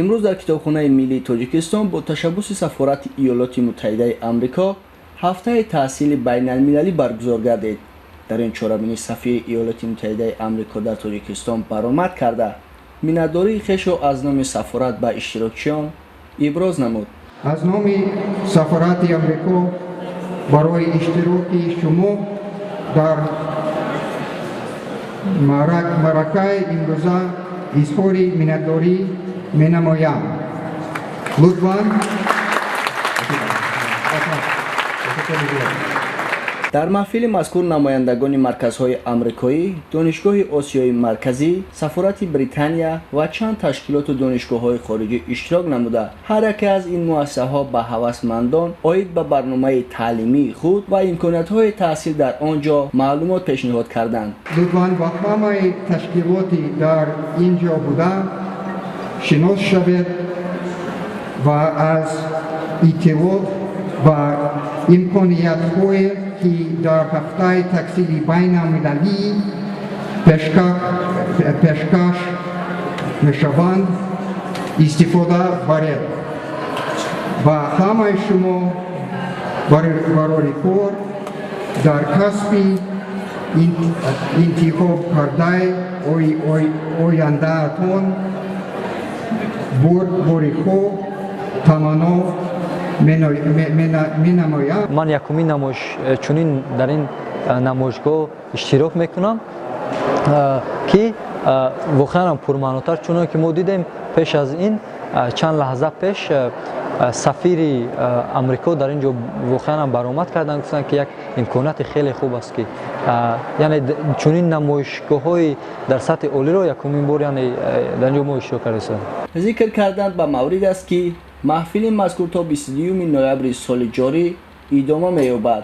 Имрӯз дар Китобхонаи миллии Тоҷикистон бо ташаббуси Сафорати Иёлоти Муттаҳидаи Амрико ҳафтаи таҳсили байналмилалӣ баргузор гардид. Дар ин чорабинӣ сафири Иёлоти Муттаҳидаи Амрико дар Тоҷикистон баромад карда, миннатдории хешро аз номи сафорат ба иштирокчиён иброз намуд. Аз номи сафорати Амрико барои иштироки шумо дар маъракаи имрӯза изҳори миннатдорӣ менамоям. Лутфан. Дар маҳфили мазкур намояндагони марказҳои амрикоӣ, Донишгоҳи Осиёи Марказӣ, Сафорати Британия ва чанд ташкилоту донишгоҳҳои хориҷӣ иштирок намуда, ҳар яке аз ин муассисаҳо ба ҳавасмандон оид ба барномаи таълимии худ ва имкониятҳои таҳсил дар он ҷо маълумот пешниҳод карданд. Лутфан ба ҳамаи ташкилоти дар ин ҷо буда шинос шавед ва аз иттилоъ ва имкониятҳое, ки дар ҳафтаи таҳсили байналмилалӣ пешкаш мешаванд, истифода баред. Ба ҳамаи шумо барори кор дар касби интихоб кардаи ояндаатон бурдбориҳо таманно менамоям. Ман якумин намоиш чунин дар ин намоишгоҳ иштирок мекунам, ки воқеан пурмаънотар, чуноне ки мо дидем, пеш аз ин, чанд лаҳза пеш, сафири Амрико дар ин ҷо воқеан баромад карданд, гуфтанд, ки як имконияти хеле хуб аст, ки яъне чунин намоишгоҳҳои дар сатҳи олиро якумин бор, яъне, дар ин ҷо мо иштирок кардастем. Зикр кардан ба маврид аст, ки маҳфили мазкур то 22 ноябри соли ҷорӣ идома меёбад.